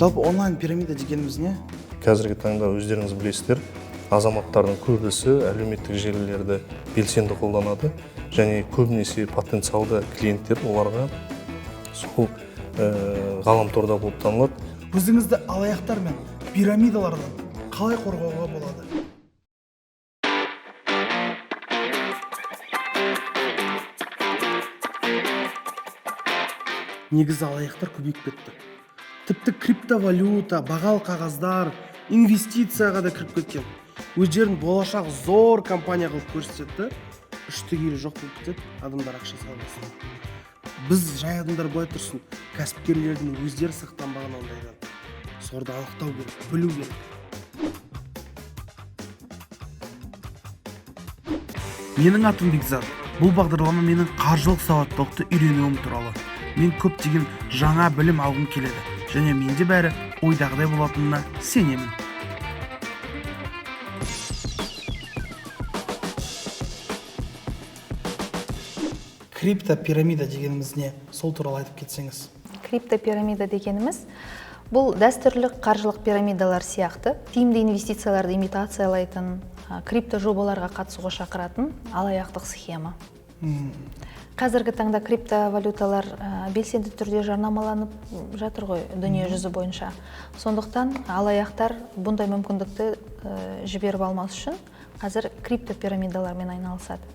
Жалпы онлайн пирамида дегеніміз не? Қазіргі таңда өздеріңіз білесіздер, азаматтардың көбісі әлеуметтік желілерді белсенді қолданады және көбінесе потенциалды клиенттер оларға сол ғаламторда болып танылады. Өзіңізді алаяқтар мен пирамидалардан қалай қорғауға болады? Негізі алаяқтар көбейіп кетті. Тіпті криптовалюта, бағалы қағаздар, инвестицияға да кіріп кеткен. Өздерін болашақ зор компания қылып көрсетеді да, үш-түгелі жоқ болып кетеді, адамдар ақша сала бастайды. Біз жай адамдар былай тұрсын, кәсіпкерлердің өздері сақтанбаған ондайдан. Соларды анықтау керек, білу керек. Менің атым Бекзат. Бұл бағдарлама менің қаржылық сауаттылықты үйренуім туралы. Мен көптеген жаңа білім алғым келеді және менде бәрі ойдағыдай болатынына сенемін. Криптопирамида дегеніміз не? Сол туралы айтып кетсеңіз. Криптопирамида дегеніміз бұл дәстүрлі қаржылық пирамидалар сияқты тиімді инвестицияларды имитациялайтын, крипто жобаларға қатысуға шақыратын алаяқтық схема. Қазіргі таңда криптовалюталар белсенді түрде жарнамаланып жатыр ғой дүние жүзі бойынша. Сондықтан алаяқтар бұндай мүмкіндікті жіберіп алмас үшін қазір криптопирамидалармен айналысады.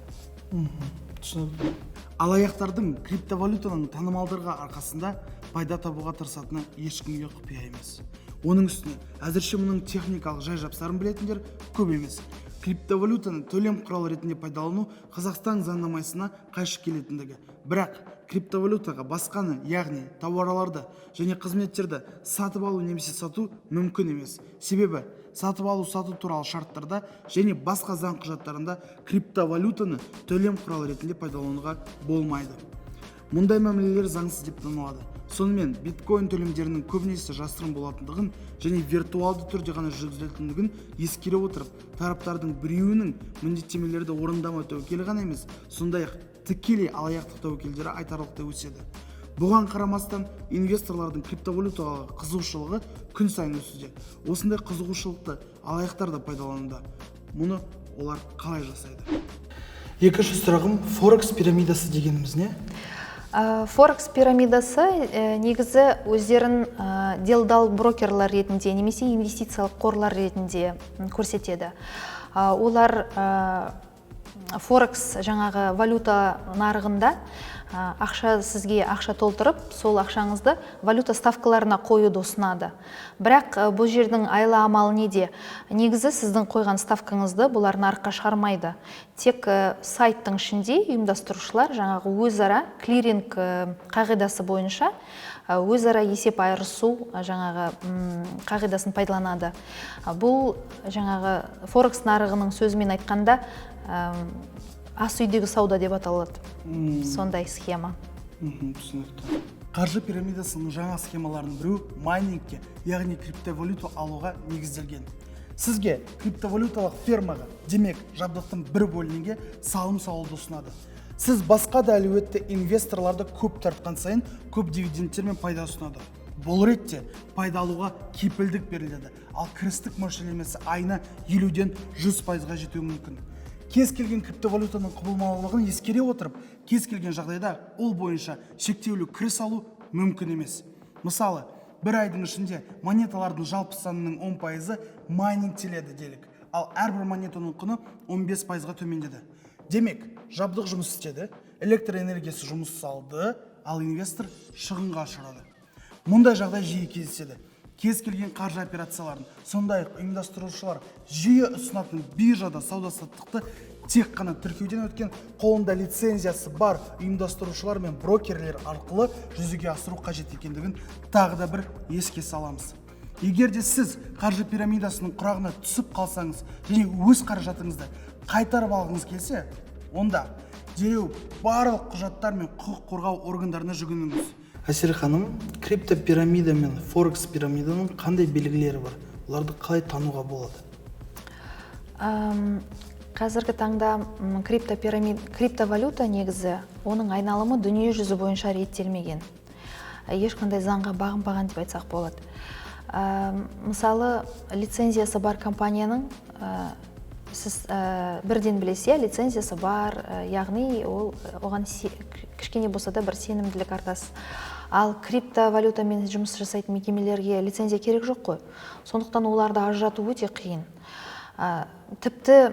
Түсінікті. Алаяқтардың криптовалютаның танымалдығы арқасында пайда табуға тырысатыны ешкімге құпия емес. Оның үстіне әзірше мұның техникалық жай-жапсарын білетіндер көп емес. Криптовалютаны төлем құралы ретінде пайдалану Қазақстан заңнамасына қайшы келетіндігі. Бірақ криптовалютаға басқаны, яғни тауарларды және қызметтерді сатып алу немесе сату мүмкін емес. Себебі сатып алу-сату туралы шарттарда және басқа заң құжаттарында криптовалютаны төлем құралы ретінде пайдалануға болмайды. Мұндай мәмілелер заңсыз деп танылады. Сонымен биткоин төлемдерінің көбінесе жасырын болатындығын және виртуалды түрде ғана жүргізілетіндігін ескере отырып, тараптардың біреуінің міндеттемелерді орындамау тәуекелі ғана емес, сондай-ақ тікелей алаяқтық тәуекелдері айтарлықтай өседі. Бұған қарамастан инвесторлардың криптовалютаға қызығушылығы күн сайын өсуде. Осындай қызығушылықты алаяқтар да пайдалануда. Мұны олар қалай жасайды? Екінші сұрағым, Форекс пирамидасы дегеніміз не? Форекс пирамидасы негізі өздерін делдал брокерлар ретінде немесе инвестициялық қорлар ретінде көрсетеді. Олар Форекс жаңағы валюта нарығында сізге ақша толтырып, сол ақшаңызды валюта ставкаларына қоюды ұсынады. Бірақ бұл жердің айла амалы неде? Негізі сіздің қойған ставкаңызды бұлар нарыққа шығармайды. Тек сайттың ішінде ұйымдастырушылар жаңағы өзара клиринг қағидасы бойынша өзара есеп айырысу жаңағы қағидасын пайдаланады. Бұл жаңағы Форекс нарығының сөзімен айтқанда, ас үйдегі сауда деп аталады. Сондай схема. Түсінікті. Қаржы пирамидасының жаңа схемаларының біреуі майнингке, яғни криптовалюта алуға негізделген. Сізге криптовалюталық фермаға, демек жабдықтың бір бөлігіне салым салуды ұсынады. Сіз басқа да әлеуетті инвесторларды көп тартқан сайын көп дивидендтер мен пайда ұсынады. Бұл ретте пайда алуға кепілдік беріледі, ал кірістік мөлшерлемесі айына елуден жүз пайызға жетуі мүмкін. Кез келген криптовалютаның құбылмалылығын ескере отырып, кез келген жағдайда ол бойынша шектеулі кіріс алу мүмкін емес. Мысалы, бір айдың ішінде монеталардың жалпы санының он пайызы майнингтеледі делік, ал әрбір монетаның құны он бес пайызға төмендеді. Демек, жабдық жұмыс істеді, электр энергиясы жұмыс салды, ал инвестор шығынға ұшырады. Мұндай жағдай жиі кездеседі. Кез келген қаржы операцияларын, сондай-ақ ұйымдастырушылар жиі ұсынатын биржада сауда-саттықты тек қана тіркеуден өткен қолында лицензиясы бар ұйымдастырушылар мен брокерлер арқылы жүзеге асыру қажет екендігін тағы да бір еске саламыз. Егер де сіз қаржы пирамидасының құрағына түсіп қалсаңыз және өз қаражатыңызды қайтарып алғыңыз келсе, онда дереу барлық құжаттар мен құқық қорғау органдарына жүгініңіз. Әсел ханым, криптопирамида мен форекс пирамиданың қандай белгілері бар? Оларды қалай тануға болады? Қазіргі таңда криптовалюта негізі оның айналымы дүние жүзі бойынша реттелмеген. Ешқандай заңға бағынбаған деп айтсақ болады. Мысалы, лицензиясы бар компанияның, сіз бірден білесіз, иә, лицензиясы бар, яғни ол оған кішкене болса да бір сенімділік артасыз. Ал криптовалютамен жұмыс жасайтын мекемелерге лицензия керек жоқ қой, сондықтан оларды ажырату өте қиын. Тіпті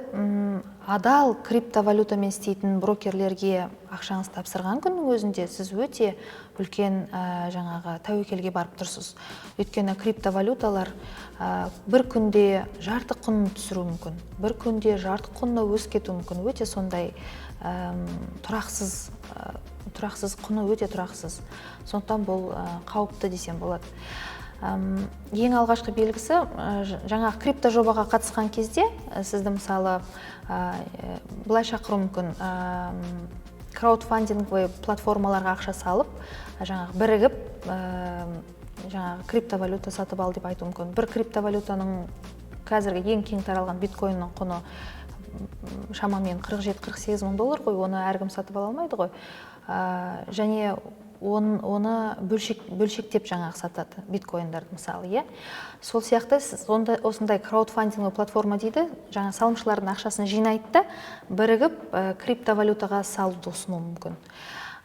адал криптовалютамен істейтін брокерлерге ақшаңызды тапсырған күннің өзінде сіз өте үлкен жаңағы тәуекелге барып тұрсыз, өйткені криптовалюталар бір күнде жарты құнын түсіруі мүмкін, бір күнде жарты құнына өсіп кетуі мүмкін. Өте сондай тұрақсыз, құны өте тұрақсыз, сондықтан бұл қауіпті десем болады. Ең алғашқы белгісі, жаңағы крипто жобаға қатысқан кезде сізді, мысалы, былай шақыруы мүмкін: краудфандинговый платформаларға ақша салып, жаңағы бірігіп, жаңағы криптовалюта сатып ал деп айтуы мүмкін. Бір криптовалютаның, қазіргі ең кең таралған биткоиннің құны шамамен 47-48 мың доллар ғой, оны әркім сатып ала алмайды ғой. Және оны бөлшектеп жаңағы сатады биткоиндарды, мысалы, иә. Сол сияқты сіз осындай краудфандинговый платформа дейді, жаңа салымшылардың ақшасын жинайды да, бірігіп криптовалютаға салуды ұсынуы мүмкін.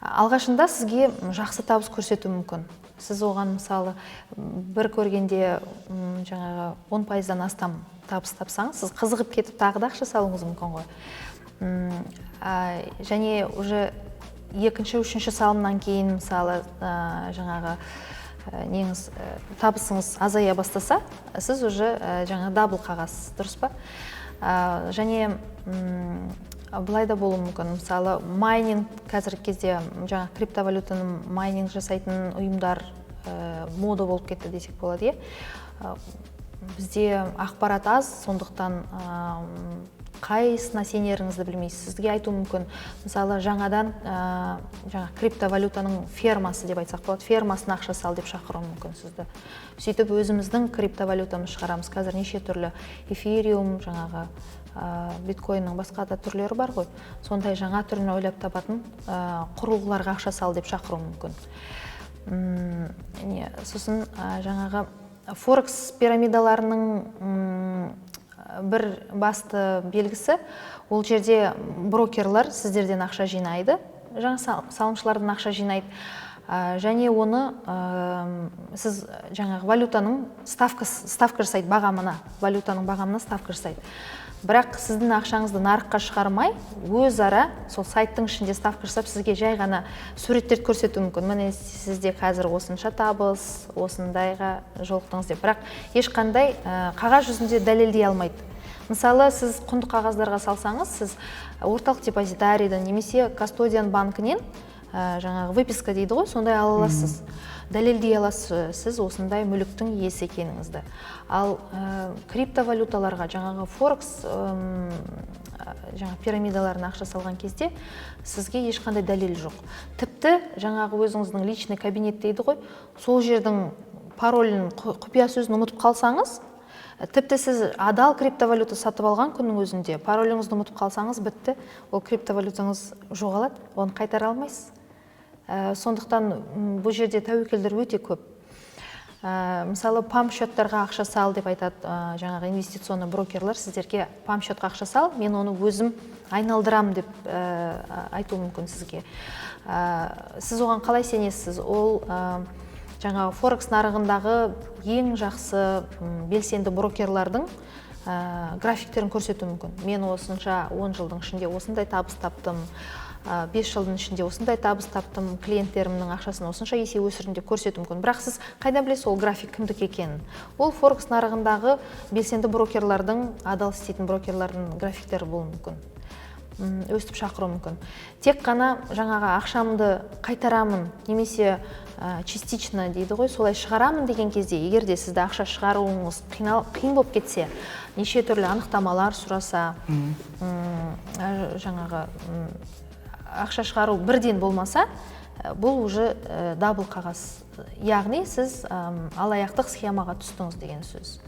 Алғашында сізге жақсы табыс көрсетуі мүмкін. Сіз оған, мысалы, бір көргенде жаңағы 10%-дан астам табыс тапсаңыз, сіз қызығып кетіп, тағы да ақша салуыңыз мүмкін ғой. Және уже екінші, үшінші салымнан кейін, мысалы, жаңағы неңіз, табысыңыз азая бастаса, сіз уже жаңа дабыл қағасыз, дұрыс па? Және былай да болуы мүмкін, мысалы, майнинг. Қазіргі кезде жаңа криптовалютаны майнинг жасайтын ұйымдар мода болып кетті десек болады, иә. Бізде ақпарат аз, сондықтан қайсысына сенеріңізді білмейсіз. Сізге айтуы мүмкін, мысалы, жаңадан жаңа криптовалютаның фермасы деп айтсақ болады, фермасына ақша сал деп шақыруы мүмкін сізді. Сөйтіп өзіміздің криптовалютамызды шығарамыз. Қазір неше түрлі эфириум, жаңағы биткоиннің басқа да түрлері бар ғой, сондай жаңа түрін ойлап табатын құрылғыларға ақша сал деп шақыруы мүмкін. Не, сосын жаңағы форекс пирамидаларының бір басты белгісі: ол жерде брокерлар сіздерден ақша жинайды, жаңа салымшылардан ақша жинайды, және оны сіз жаңағы валютаның ставка жасайды бағамына, валютаның бағамына ставка жасайды. Бірақ сіздің ақшаңызды нарыққа шығармай, өзара сол сайттың ішінде ставка жасап, сізге жай ғана суреттерді көрсетуі мүмкін: міне, сізде қазір осынша табыс, осындайға жолықтыңыз деп. Бірақ ешқандай қағаз жүзінде дәлелдей алмайды. Мысалы, сіз құнды қағаздарға салсаңыз, сіз орталық депозитарийден немесе кастодиан банкінен жаңағы выписка дейді ғой, сондай ала аласыз, дәлелдей аласыз сіз осындай мүліктің иесі екеніңізді. Ал криптовалюталарға, жаңағы форекс жаңағы пирамидаларына ақша салған кезде сізге ешқандай дәлел жоқ. Тіпті жаңағы өзіңіздің личный кабинет дейді ғой, сол жердің паролін, құпия сөзін ұмытып қалсаңыз, тіпті сіз адал криптовалюта сатып алған күннің өзінде пароліңізді ұмытып қалсаңыз, бітті, ол криптовалютаңыз жоғалады, оны қайтара алмайсыз. Сондықтан бұл жерде тәуекелдер өте көп. Мысалы, пам счеттарға ақша сал деп айтады жаңағы инвестиционный брокерлар сіздерге: пам счетқа ақша сал, мен оны өзім айналдырамын деп айтуы мүмкін сізге. Сіз оған қалай сенесіз? Ол жаңағы форекс нарығындағы ең жақсы белсенді брокерлардың графиктерін көрсетуі мүмкін: мен осынша 10 жылдың ішінде осындай табыс таптым, 5 жылдың ішінде осындай табыс таптым, клиенттерімнің ақшасын осынша есе өсірдім деп көрсетуі мүмкін. Бірақ сіз қайдан білесіз ол график кімдікі екенін? Ол форекс нарығындағы белсенді брокерлардың, адал істейтін брокерлардың графиктері болуы мүмкін. Өстіп шақыруы мүмкін. Тек қана жаңағы ақшамды қайтарамын немесе частично дейді ғой, солай шығарамын деген кезде, егер де сізді ақша шығаруыңыз қиын болып кетсе, неше түрлі анықтамалар сұраса, жаңағы ақша шығару бірден болмаса, бұл уже дабыл қағаз, яғни сіз алаяқтық схемаға түстіңіз деген сөз.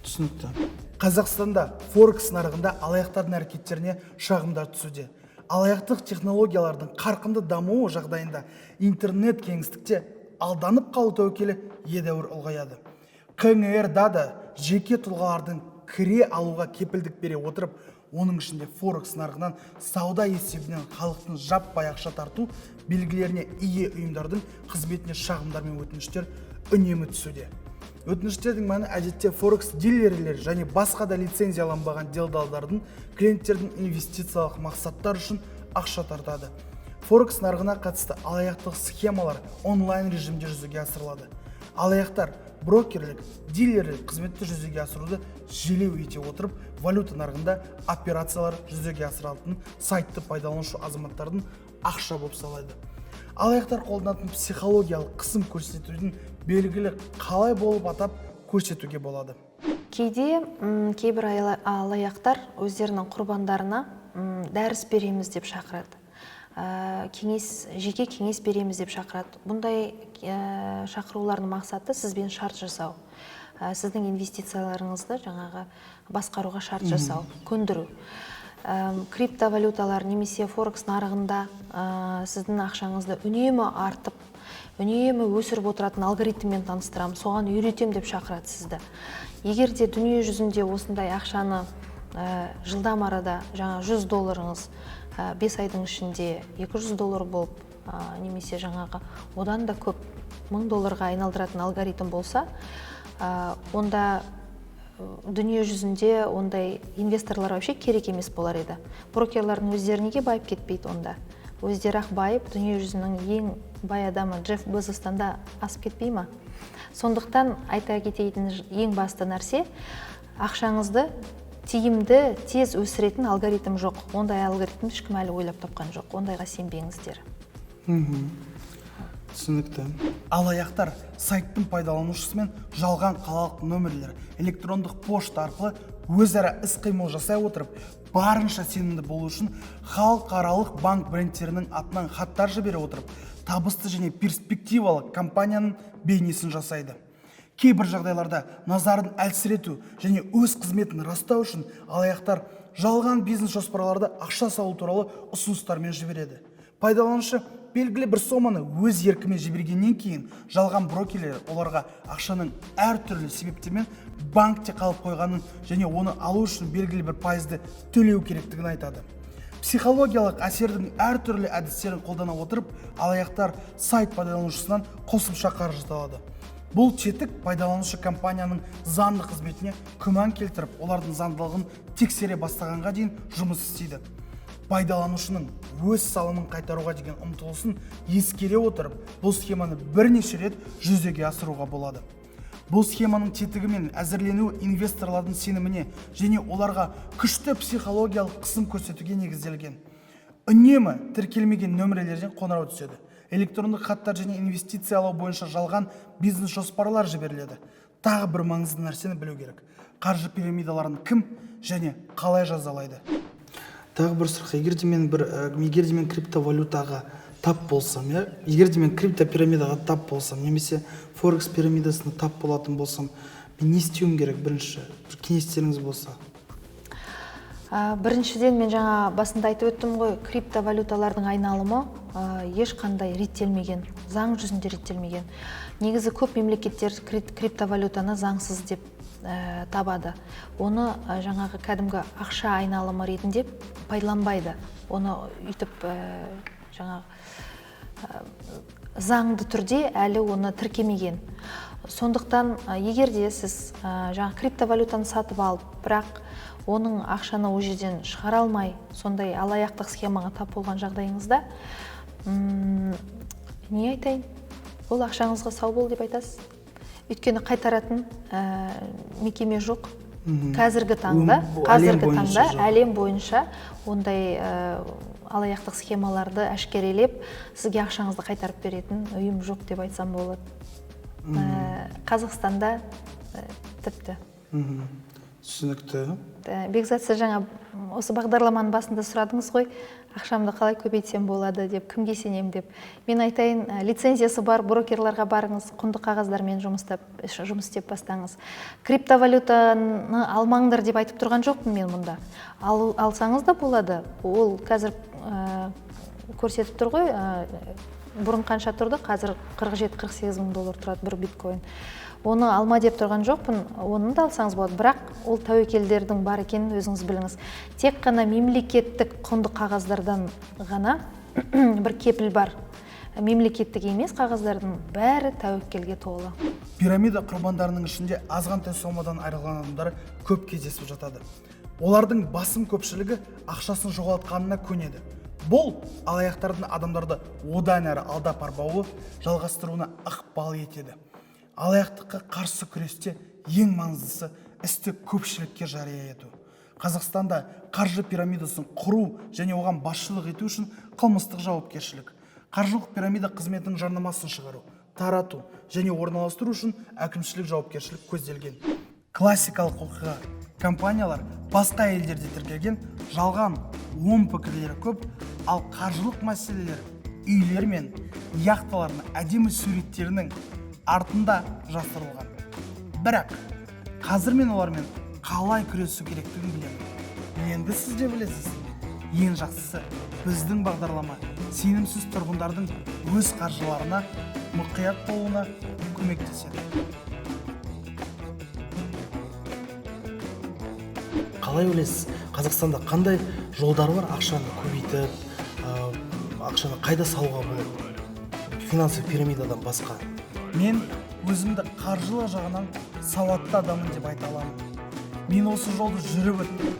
Түсінікті. Қазақстанда форекс нарығында алаяқтардың әрекеттеріне шағымдар түсуде. Алаяқтық технологиялардың қарқынды дамуы жағдайында интернет кеңістікте алданып қалу тәуекелі едәуір ұлғаяды. ҚНР-да да жеке тұлғалардың кіре алуға кепілдік бере отырып, оның ішінде форекс нарығынан сауда есебінен халықтың жаппай ақша тарту белгілеріне ие ұйымдардың қызметіне шағымдар мен өтініштер үнемі түсуде. Өтініштердің мәні әдетте форекс дилерлер және басқа да лицензияланбаған делдалдардың клиенттердің инвестициялық мақсаттар үшін ақша тартады. Форекс нарығына қатысты алаяқтық схемалар онлайн режимде жүзеге асырылады. Алаяқтар брокерлік, дилерлік қызметті жүзеге асыруды желеу ете отырып, валюта нарығында операциялар жүзеге асыратын сайтты пайдаланушы азаматтардың ақша болып салады. Алаяқтар қолданатын психологиялық қысым көрсетудің белгілі қалай болып атап көрсетуге болады? Кейде кейбір алаяқтар өздерінің құрбандарына дәріс береміз деп шақырады. Кеңес, жеке кеңес береміз деп шақырады. Бұндай шақырулардың мақсаты — сізбен шарт жасау. Сіздің инвестицияларыңызды жаңағы басқаруға шарт жасау, көндіру. Криптовалюталар немесе форекс нарығында сіздің ақшаңызды үнемі артып, үнемі өсіріп отыратын алгоритммен таныстырамын, соған үйретемін деп шақырады сізді. Егер де дүние жүзінде осындай ақшаны жылдам арада, жаңа 100 долларыңыз 5 айдың ішінде 200 доллар болып, немесе жаңағы одан да көп 1000 долларға айналдыратын алгоритм болса, онда дүние жүзінде ондай инвесторлар вообще керек емес болар еді. Брокерлардың өздері неге байып кетпейді онда? Өздері ақ байып, дүние жүзінің ең бай адамы Джефф Безостан да асып кетпей ма? Сондықтан айта кететін ең басты нәрсе: ақшаңызды тиімді, тез өсіретін алгоритм жоқ. Ондай алгоритм ешкім әлі ойлап тапқан жоқ, ондайға сенбеңіздер. Түсінікті. Алаяқтар сайттың пайдаланушысымен жалған қалалық нөмірлер, электрондық пошта арқылы өзара іс-қимыл жасай отырып, барынша сенімді болу үшін халықаралық банк брендтерінің атынан хаттар жібере отырып, табысты және перспективалы компанияның бейнесін жасайды. Кейбір жағдайларда назарын әлсірету және өз қызметін растау үшін алаяқтар жалған бизнес жоспарларды ақша салу туралы ұсыныстармен жібереді. Пайдаланушы белгілі бір соманы өз еркімен жібергеннен кейін, жалған брокерлер оларға ақшаның әртүрлі себептермен банкте қалып қойғанын және оны алу үшін белгілі бір пайызды төлеу керектігін айтады. Психологиялық әсердің әртүрлі әдістерін қолдана отырып, алаяқтар сайт пайдаланушысынан қосымша қаржы алады. Бұл тетік пайдаланушы компанияның заңды қызметіне күмән келтіріп, олардың заңдылығын тексере бастағанға дейін жұмыс істейді. Пайдаланушының өз салымын қайтаруға деген ұмтылысын ескере отырып, бұл схеманы бірнеше рет жүзеге асыруға болады. Бұл схеманың тетігі мен әзірленуі инвесторлардың сеніміне және оларға күшті психологиялық қысым көрсетуге негізделген. Үнемі тіркелмеген нөмірлерден қоңырау түседі, электрондық хаттар және инвестициялау бойынша жалған бизнес жоспарлар жіберіледі. Тағы бір маңызды нәрсені білу керек: қаржы пирамидаларын кім және қалай жазалайды? Тағы бір сұрақ: егер де мен криптовалютаға тап болсам, иә, егер де мен криптопирамидаға тап болсам немесе форекс пирамидасына тап болатын болсам, мен не істеуім керек бірінші? Бір кеңестеріңіз болса. Біріншіден, мен жаңа басында айтып өттім ғой, криптовалюталардың айналымы ешқандай реттелмеген, заң жүзінде реттелмеген. Негізі көп мемлекеттер криптовалютаны заңсыз деп табады. Оны жаңағы кәдімгі ақша айналымы ретінде пайдаланбайды. Оны өйтіп жаңағы заңды түрде әлі оны тіркемеген. Сондықтан егер де сіз жаңағы криптовалютаны сатып алып, бірақ оның ақшаны ол жерден шығара алмай, сондай алаяқтық схемаға тап болған жағдайыңызда, не айтайын, ол ақшаңызға сау бол деп айтасыз. Өйткені қайтаратын мекеме жоқ. Қазіргі таңда, Бұл әлем қазіргі бойынша таңда жоқ. Әлем бойынша ондай алаяқтық схемаларды әшкерелеп, сізге ақшаңызды қайтарып беретін ұйым жоқ деп айтсам болады. Қазақстанда тіпті. Түсінікті. Бекзат, сіз жаңа осы бағдарламаның басында сұрадыңыз ғой, ақшамды қалай көбейтсем болады деп, кімге сенемін деп. Мен айтайын, лицензиясы бар брокерларға барыңыз, құнды қағаздармен жұмыс істеп бастаңыз. Криптовалютаны алмаңдар деп айтып тұрған жоқпын мен мұнда. Алсаңыз да болады. Ол қазір көрсетіп тұр ғой, бұрын қанша тұрды, қазір 47-48 мың доллар тұрады бір биткоин. Оны алма деп тұрған жоқпын, оны да алсаңыз болады, бірақ ол тәуекелдердің бар екенін өзіңіз біліңіз. Тек қана мемлекеттік құнды қағаздардан ғана бір кепіл бар. Мемлекеттік емес қағаздардың бәрі тәуекелге толы. Пирамида құрбандарының ішінде азғантай сомадан айырылған адамдар көп кездесіп жатады. Олардың басым көпшілігі ақшасын жоғалтқанына көнеді. Бұл алаяқтардың адамдарды одан әрі алдап арбауы жалғастыруына ықпал етеді. Алаяқтыққа қарсы күресте ең маңыздысы — істі көпшілікке жария ету. Қазақстанда қаржы пирамидасын құру және оған басшылық ету үшін қылмыстық жауапкершілік, қаржылық пирамида қызметінің жарнамасын шығару, тарату және орналастыру үшін әкімшілік жауапкершілік көзделген. Классикалық оқиға: компаниялар басқа елдерде тіркелген, жалған оң пікірлері көп, ал қаржылық мәселелер үйлер мен яхталардың әдемі суреттерінің артында жасырылған. Бірақ қазір мен олармен қалай күресу керектігін білемін. Енді сіз де білесіз. Ең жақсысы, біздің бағдарлама сенімсіз тұрғындардың өз қаржыларына мұқият болуына көмектеседі. Қалай ойлайсыз, Қазақстанда қандай жолдар бар ақшаны көбейтіп, ақшаны қайда салуға болады финансовый пирамидадан басқа? Мен өзімді қаржылық жағынан сауатты адаммын деп айта аламын. Мен осы жолды жүріп өттім.